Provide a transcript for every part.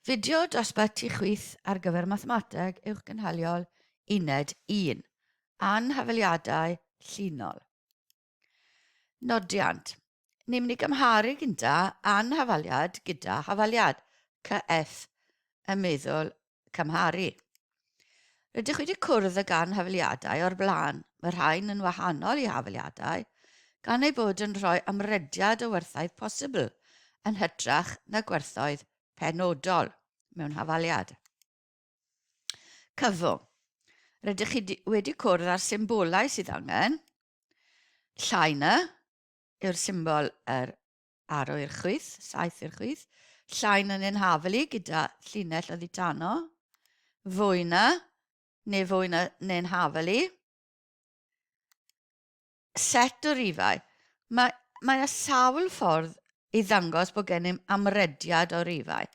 Fideo dosbarth tu chwith ar gyfer Mathemateg Uwchgynhaliol Uned 1, Anhafaliadau Llinol. Nodiant. Ni'n mynd i gymharu gynta anhafaliad gyda hafaliad, CF, yn meddwl cymharu. Rydych wedi cwrdd ag anhafaliadau o'r blaen. Mae rhain yn wahanol i hafaliadau, gan eu bod yn rhoi amrediad o werthoedd posibl yn hytrach na gwerthoedd penodol mewn hafaliad. Cyfwng. Rydych chi wedi cwrdd â'r symbolau sydd angen. Llai na yw'r symbol yr Aro i'r chwith, saeth i'r chwith. Llain yn ein hafel i gyda llinell oddi tano. Fwy na, neu fwy na neu'n hafel i. Set o rifau. Mae, mae yna sawl ffordd i ddangos bod gennym amrediad o rifau.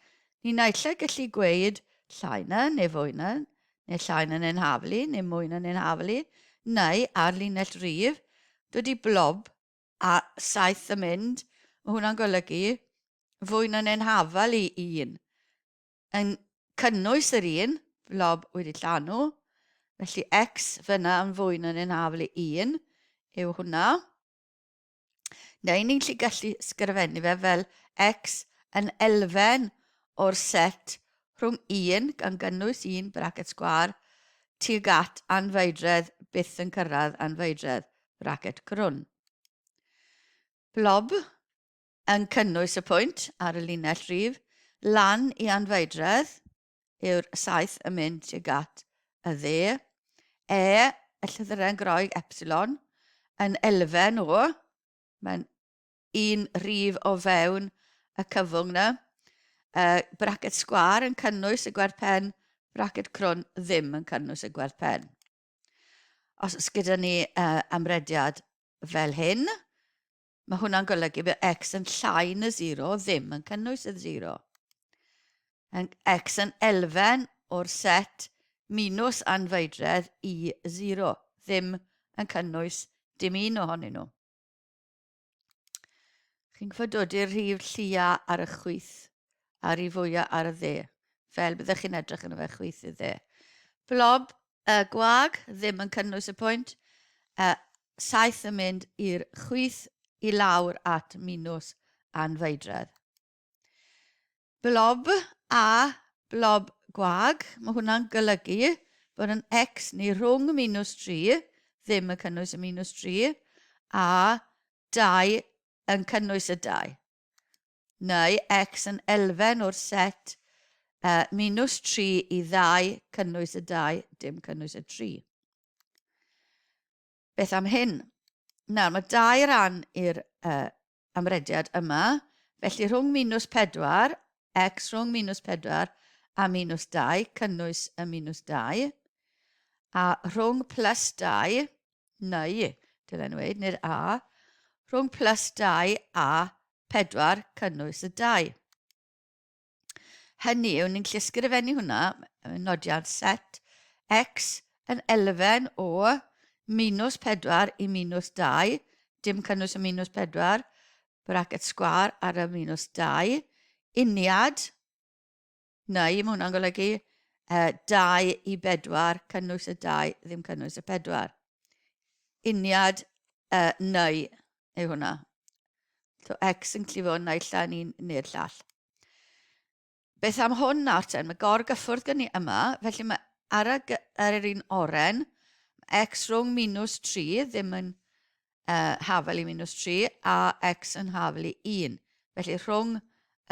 Ni naill ai gallu gweud llai na neu fwy na, neu llai na neu'n hafel i, neu mwy na neu'n hafel i, neu ar linell rif, dod i blob a saeth yn mynd, mae hwnna'n golygu fwy na neu'n hafal i un. Yn cynnwys yr un, blob wedi llanw, felly x fyna yn fwy na neu'n hafal i un yw hwnna. Neu ni'n gallu gallu sgrifennu fe fel x yn elfen o'r set rhwng 1, gan gynnwys 1 bracet sgwâr, tuag at anfeidredd byth yn cyrraedd anfeidredd, bracet crwn. Blob yn cynnwys y pwynt ar y linell rif, lan i anfeidredd yw'r saeth yn mynd tuag at y dde, e, y llythyren Groeg epsilon, yn elfen o, mae'n un rhif o fewn y cyfwng na. Bracet sgwâr yn cynnwys y gwerth pen, bracet crwn ddim yn cynnwys y gwerth pen. Os oes gyda ni amrediad fel hyn, mae hwnna'n golygu bod x yn llai na 0 ddim yn cynnwys y 0. Yn x yn elfen o'r set minus anfeidredd i 0, ddim yn cynnwys dim un ohonyn nhw. Chi'n gwybod dod i'r rhif llia ar y chwith a rhif fwyaf ar y dde, fel byddech chi'n edrych yn fe chwith i dde. Blob gwag, ddim yn cynnwys y pwynt, saeth yn mynd i'r chwith i lawr at minws anfeidredd. Blob a blob gwag, mae hwnna'n golygu bod yn x ni rhwng minus 3, ddim yn cynnwys y minus 3, a 2 yn cynnwys y 2. Neu x yn elfen o'r set minus 3 i 2, cynnwys y 2, dim cynnwys y 3. Beth am hyn? Nawr, mae dau ran i'r amrediad yma. Felly rhwng minus 4, x rhwng minus 4 a minus 2, cynnwys y minus 2, a rhwng plus 2, neu, dylen nhw nid a, rhwng plus 2 a 4, cynnwys y 2. Hynny yw, ni'n gallu ysgrifennu hwnna, nodiad set, x yn elfen o minus 4 i minus 2, dim cynnwys y minus 4, bracket sgwar ar y minus 2, uniad, neu mae hwnna'n golygu 2 i 4, cynnwys y 2, ddim cynnwys y 4. Uniad neu yw hwnna. So x yn gallu fod naill ai un neu'r llall. Beth am hwn nawr ten? Mae gorgyffwrdd gen i yma, felly mae ar, y, ar yr un oren, x rhwng minus 3 ddim yn hafel i minus 3 a x yn hafel i 1. Felly rhwng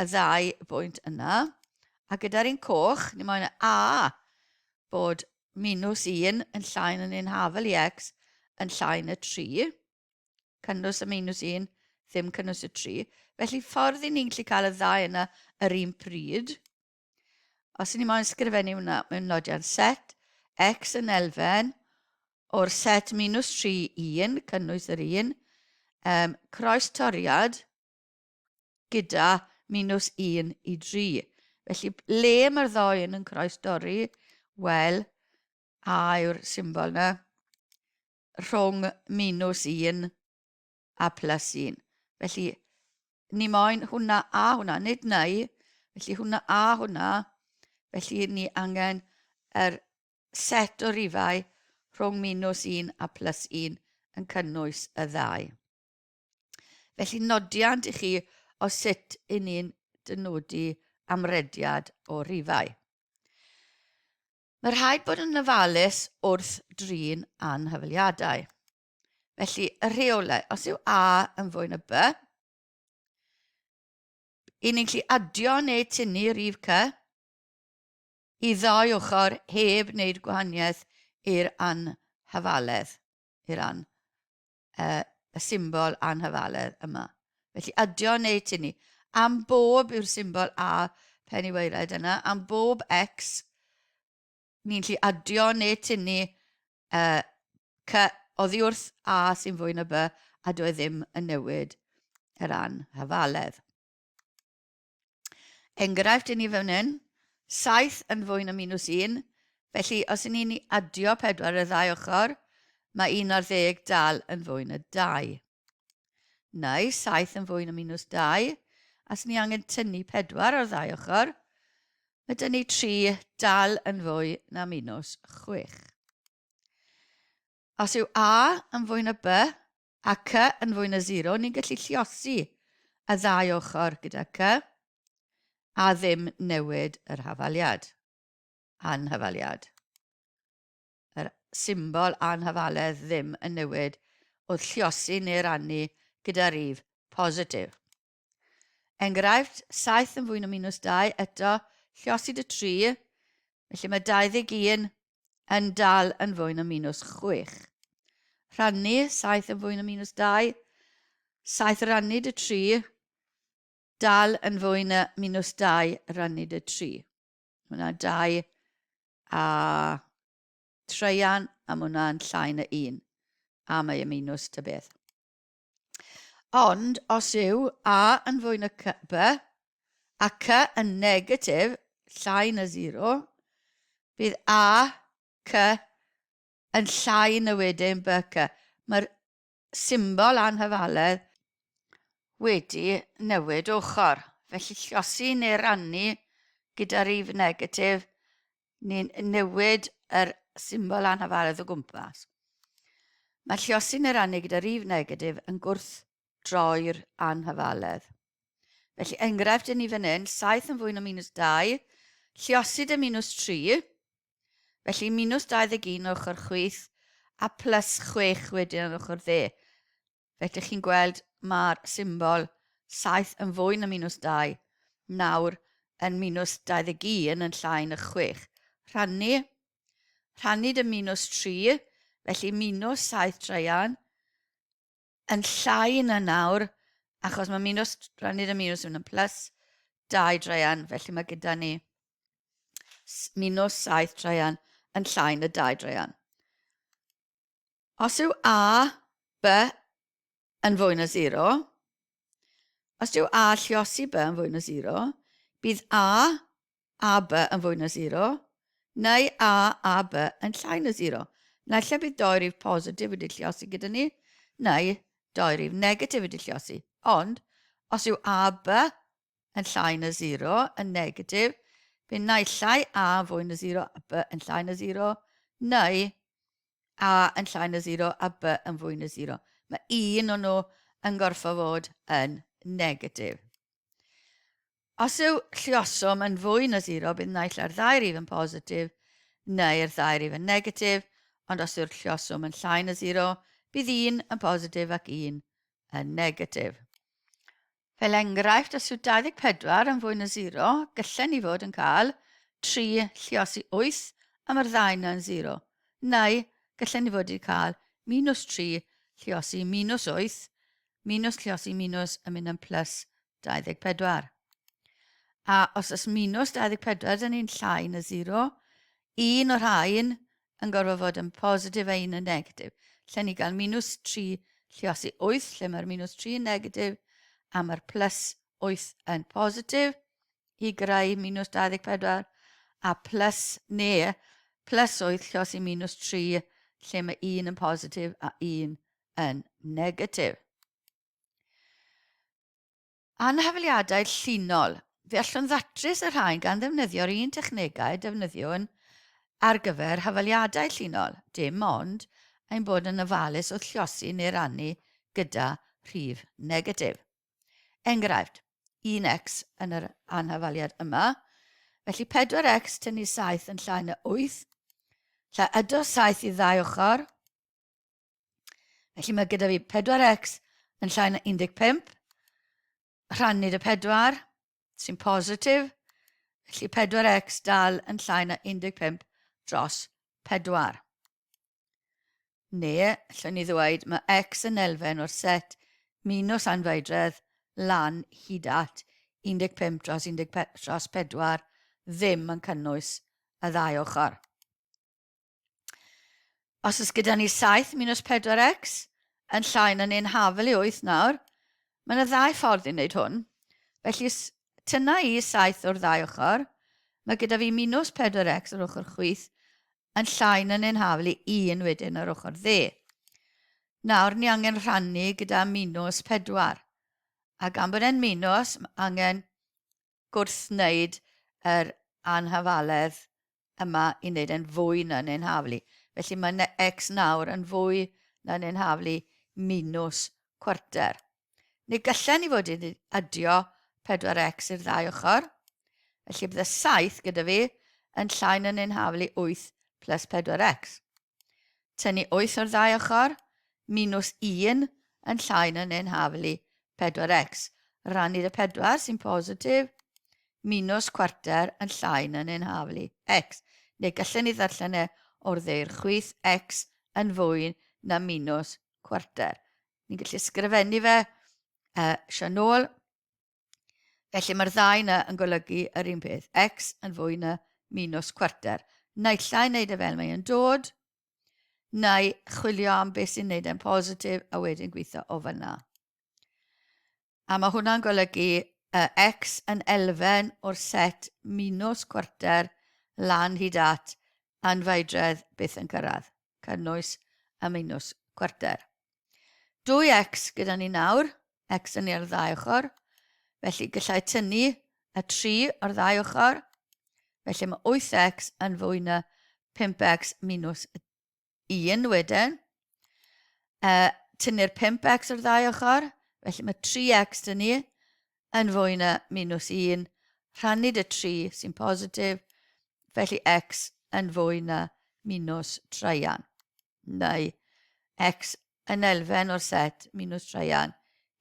y ddau bwynt yna. A gyda'r un coch, ni moyn a bod minus 1 yn llai na neu'n hafel i x yn llai na 3. Cynnwys y minus 1, ddim cynnwys y 3. Felly ffordd i ni'n gallu cael y ddau yna yr un pryd. Os ni moyn sgrifennu hwnna mewn nodiad set, x yn elfen o'r set minus 3, 1, cynnwys yr 1, croes toriad gyda minus 1 i 3. Felly, le mae'r ddoi yn yn croes dorri? Wel, A yw'r symbol yna. Rhwng minus 1 a plus 1. Felly, ni moyn hwnna a hwnna, nid neu. Felly hwnna a hwnna, felly ni angen yr set o rifau rhwng minus 1 a plus 1 yn cynnwys y ddau. Felly nodiant i chi o sut i ni'n dynodi amrediad o rifau. Mae rhaid bod yn ofalus wrth drin anhyfaliadau. Felly, y rheolau, os yw A yn fwy na B, i ni'n gallu adio neu tynnu rif C i ddau ochr heb wneud gwahaniaeth i'r anhafaledd, i'r an, uh, y symbol anhafaledd yma. Felly adio neu tynnu. Am bob yw'r symbol A pen i waered yna, am bob X, ni'n gallu adio neu tynnu uh, C oddi wrth A sy'n fwy na B a dwi e ddim yn newid yr anhafaledd. Enghraifft i ni fan hyn, 7 yn fwy na minus 1, felly os y'n ni'n adio 4 ar y ddau ochr, mae 11 dal yn fwy na 2. Neu 7 yn fwy na minus 2, a os ni angen tynnu 4 ar ddau ochr, mae dyn ni 3 dal yn fwy na minus 6. Os yw A yn fwy na B, a C yn fwy na 0, ni'n gallu lliosi y ddau ochr gyda C a ddim newid yr hafaliad, anhafaliad. Yr symbol anhafaledd ddim yn newid wrth lliosi neu rannu gyda rif positif. Enghraifft, 7 yn fwy na minus 2, eto, lliosi dy 3, felly mae 21 yn dal yn fwy na minus 6. Rhannu, 7 yn fwy na minus 2, 7 rannu dy 3, dal yn fwy na minus 2 rannu dy 3. Hwna 2 a treian, a mae hwnna'n llai na 1. A mae y minus ta beth. Ond os yw A yn fwy na C, B a C yn negatif, llai na 0, bydd A, C yn llai na wedyn B, C. Mae'r symbol anhafaledd wedi newid ochr. Felly llosi neu rannu gyda rif negatif, ni'n newid yr symbol anhafaledd o gwmpas. Mae lliosi neu rannu gyda rif negatif yn gwrthdroi'r anhafaledd. Felly enghraifft i ni fan hyn, 7 yn fwy na minus 2, lliosi dy minus 3, felly minus 21 o'r ochr chwith a plus 6 wedyn ar ochr dde. Felly chi'n gweld mae'r symbol 7 yn fwy na minus 2, nawr yn minus 21 yn llai na 6. Rhannu, rhannu dy minus 3, felly minus 7 traean, yn llai na nawr, achos mae minus, rhannu dy minus yn plus 2 draean, felly mae gyda ni minus 7 traean yn llai na 2 draean. Os yw A, B yn fwy na 0, os yw A lliosi B yn fwy na 0, bydd A, A, B yn fwy na 0, neu A, A, B yn llai na 0. Naill ai bydd doi rif positif wedi lliosi gyda ni, neu doi rif negatif wedi lliosi. Ond, os yw A, B yn llai na 0 yn negatif, bydd naill ai A yn fwy na 0 a B yn llai na 0, neu A yn llai na 0 a B yn fwy na 0. Mae un o'n nhw yn gorfod fod yn negatif. Os yw lluoswm yn fwy na 0, bydd naill ai'r ddau rif yn positif neu'r ddau rif yn negatif, ond os yw'r lluoswm yn llai na 0, bydd un yn positif ac un yn negatif. Fel enghraifft, os yw 24 yn fwy na 0, gallen ni fod yn cael 3 lliosi 8 a mae'r ddau yna yn 0. Neu, gallen ni fod wedi cael minus 3 lliosi minus 8, minus lliosi minus yn mynd yn plus 24. A os oes minus 24, dyn ni'n llai na 0. Un o'r rhain yn gorfod fod yn positif a un yn negatif. Lle ni gael minus 3 lliosi 8, lle mae'r minus 3 yn negatif a mae'r plus 8 yn positif i greu minus 24 a plus neu plus 8 lliosi minus 3 lle mae un yn positif a un yn negatif. Anhafaliadau llinol. Fe allwn ddatrys y rhain gan ddefnyddio'r un technegau defnyddiwn ar gyfer hafaliadau llinol, dim ond ein bod yn ofalus wrth lliosi neu rannu gyda rhif negatif. Enghraifft, 1x yn yr anhafaliad yma, felly 4x tynnu 7 yn llai na 8, lle ydo 7 i ddau ochr, felly mae gyda fi 4x yn llai na 15, rhannu dy 4, sy'n positif, felly 4x dal yn llai na 15 dros 4. Neu, allwn ni ddweud, mae x yn elfen o'r set minus anfeidredd lan hyd at 15 dros 15 dros 4 ddim yn cynnwys y ddau ochr. Os oes gyda ni 7 minus 4x yn llai na neu'n hafel i 8 nawr, mae yna ddau ffordd i wneud hwn. Felly, tynna i 7 o'r ddau ochr, mae gyda fi minus 4x ar ochr chwith yn llai na neu'n hafel i 1 wedyn ar ochr dde. Nawr ni angen rhannu gyda minus 4. A gan bod e'n minus, mae angen gwrthwneud yr anhafaledd yma i wneud e'n fwy na neu'n haflu. Felly mae x nawr yn fwy na neu'n haflu minus cwarter. Neu gallen ni fod wedi adio 4x i'r ddau ochr. Felly bydde 7 gyda fi yn llai na neu'n haflu 8 plus 4x. Tynnu 8 o'r ddau ochr, minus 1 yn llai na neu'n haflu 4x. Rannu dy 4 sy'n positif, minus cwarter yn llai na neu'n haflu x. Neu gallen ni ddarllen e o'r dde i'r chwith, x yn fwy na minus cwarter. Ni'n gallu ysgrifennu fe eisiau nôl. Felly mae'r ddau yna yn golygu yr un peth, x yn fwy na minus cwarter. Naill ai wneud e fel mae yn dod, neu chwilio am beth sy'n wneud e'n positif a wedyn gweithio o fyna. A mae hwnna'n golygu uh, x yn elfen o'r set minus cwarter lan hyd at anfaidredd byth yn cyrraedd, cynnwys y minus cwarter. 2x gyda ni nawr, x yn i'r ddau ochr, felly gallai tynnu y 3 o'r ddau ochr, felly mae 8x yn fwy na 5x minus 1 wedyn. Uh, tynnu'r 5x o'r ddau ochr, felly mae 3x dyn ni yn fwy na minus 1, rhannu dy 3 sy'n positif, felly x yn fwy na minus traean. Neu x yn elfen o'r set minus traean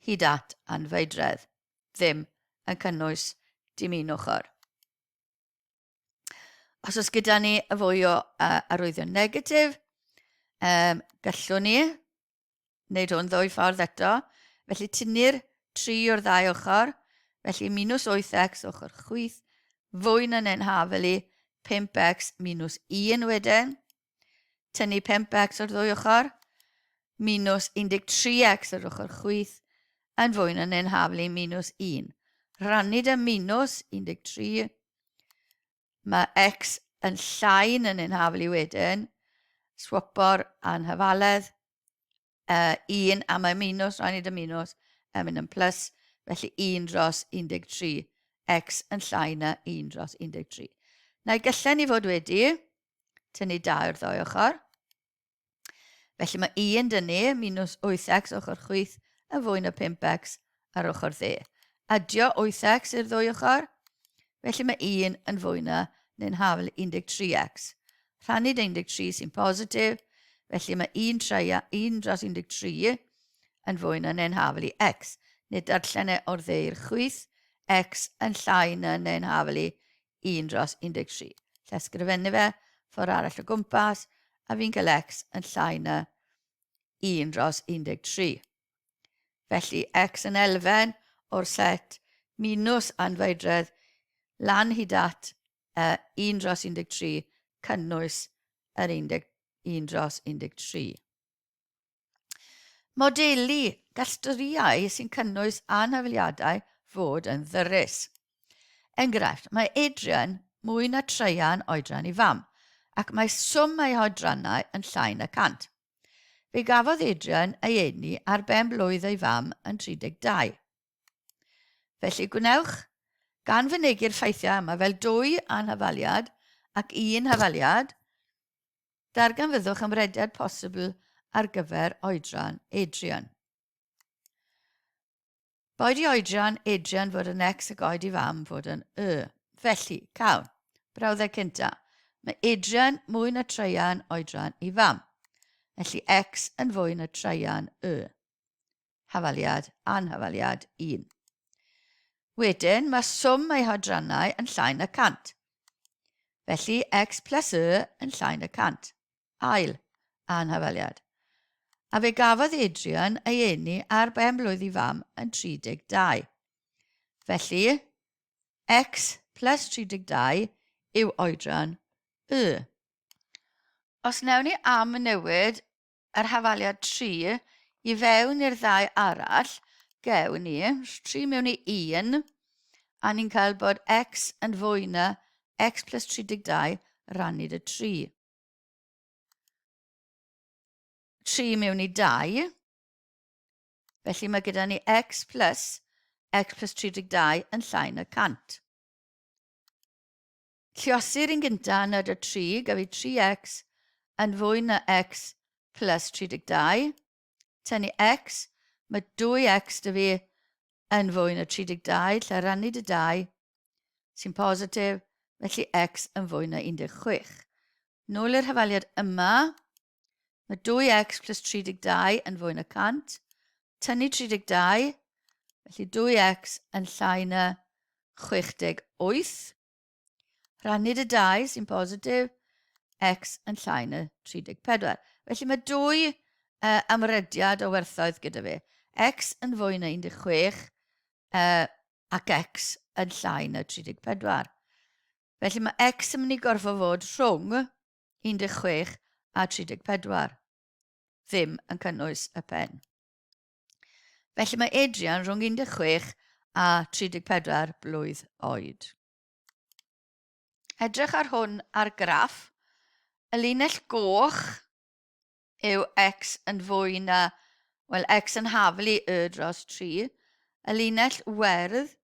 hyd at anfeidredd, ddim yn cynnwys dim un ochr. Os oes gyda ni y fwy o uh, arwyddion negatif, um, gallwn ni wneud hwn ddwy ffordd eto. Felly tynnu'r 3 o'r ddau ochr, felly minus 8x ochr chwith, fwy na neu'n hafel i 5x minus 1 wedyn. Tynnu 5x o'r ddwy ochr, minus 13x ar ochr chwith, yn fwy na neu'n haflu minus 1. Rhannu dy minus 13, mae x yn llai na neu'n haflu wedyn, swapo'r anhafaledd, uh, 1 a mae minus, rhannu dy minus, yn mynd yn plus, felly 1 dros 13, x yn llai na 1 dros 13. Na i gallen ni fod wedi tynnu 2 o'r ddwy ochr. Felly mae 1 dyn ni, minus 8x ochr chwith, yn fwy na 5x ar ochr dde. Adio 8x i'r ddwy ochr, felly mae 1 yn fwy na neu'n hafel 13x. Rhannu 13 sy'n positif, felly mae 1, treia, 1 dros 13 yn fwy na neu'n hafel i x. Neu darllen e o'r dde i'r chwith, x yn llai na neu'n hafel i 1 dros 13. Lle ysgrifennu fe ffordd arall o gwmpas, a fi'n cael x yn llai na 1 dros 13. Felly x yn elfen o'r set minus anfeidredd lan hyd at uh, 1 dros 13 cynnwys yr 1 dros 13. Modelu, gall storïau sy'n cynnwys anhafaliadau fod yn ddyrus. Enghraifft, mae Adrian mwy na traean oedran ei fam, ac mae swm ei hoedrannau yn llai na 100. Fe gafodd Adrian ei eni ar ben blwydd ei fam yn 32. Felly gwnewch Gan fynegi'r ffeithiau yma fel dwy anhafaliad ac un hafaliad, darganfyddwch ymrediad posibl ar gyfer oedran Adrian. Boed i oedran Adrian fod yn X ac oed i fam fod yn Y. Felly, cawn. Brawddeg cynta. Mae Adrian mwy na traean oedran i fam. Felly X yn fwy na traean Y. Hafaliad, anhafaliad 1. Wedyn, mae swm ei hoedrannau yn llai na 100. Felly, X plus Y yn llai na 100. Ail, anhafaliad. A fe gafodd Adrian ei eni ar ben blwydd i fam yn 32. Felly, x plus 32 yw oedran y. Os wnewn ni am newid yr hafaliad 3 i fewn i'r ddau arall, gewn ni 3 mewn i 1, a ni'n cael bod x yn fwy na x plus 32 rannu dy 3. 3 mewn i 2. Felly mae gyda ni x plus x plus 32 yn llai na 100. Lliosi'r un gyntaf yn y 3, gafi 3x yn fwy na x plus 32. Tynnu x, mae 2x dy fi yn fwy na 32, lle rannu dy 2, sy'n positif, felly x yn fwy na 16. Nôl i'r hafaliad yma, mae 2x plus 32 yn fwy na 100. Tynnu 32, felly 2x yn llai na 68. Rhannu dy 2 sy'n positif, x yn llai na 34. Felly mae dwy amrediad o werthoedd gyda fi. X yn fwy na 16 ac x yn llai na 34. Felly mae x yn mynd i gorfod fod rhwng 16 a 34. Ddim yn cynnwys y pen. Felly mae Adrian rhwng 16 a 34 blwydd oed. Edrych ar hwn ar graff. Y linell goch yw x yn fwy na, wel, x yn haflu y dros 3. Y linell werdd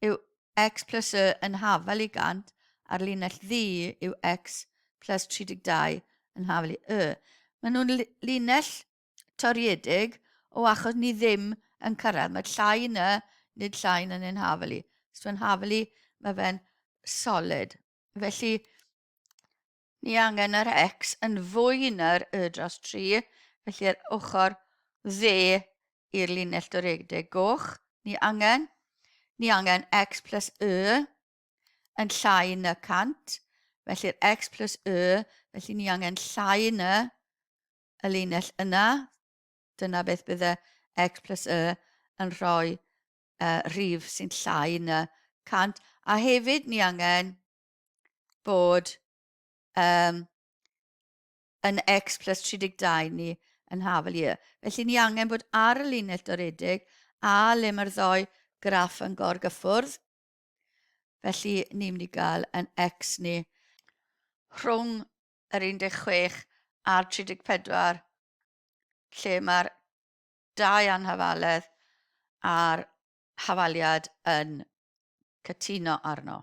yw x plus y yn hafal i 100, a'r linell ddu yw x plus 32 yn hafal i y. Maen nhw'n linell toriedig o achos ni ddim yn cyrraedd. Mae llai na, nid llai na neu'n hafal i. So yn hafal i, mae fe'n solid. Felly, Ni angen yr x yn fwy na'r y dros 3, felly yr ochr dde i'r linell doredig goch. Ni angen, ni angen x plus y yn llai na 100, felly'r x plus y, felly ni angen llai na y linell yna. Dyna beth bydde x plus y yn rhoi rhif sy'n llai na 100. A hefyd ni angen bod um, yn x plus 32 ni yn hafel i y. Felly ni angen bod ar y linell doredig a le mae'r ddoi graff yn gorgyffwrdd. Felly ni'n mynd i gael yn x ni rhwng yr 16 a'r 34 lle mae'r dau anhafaledd a'r hafaliad yn cytuno arno.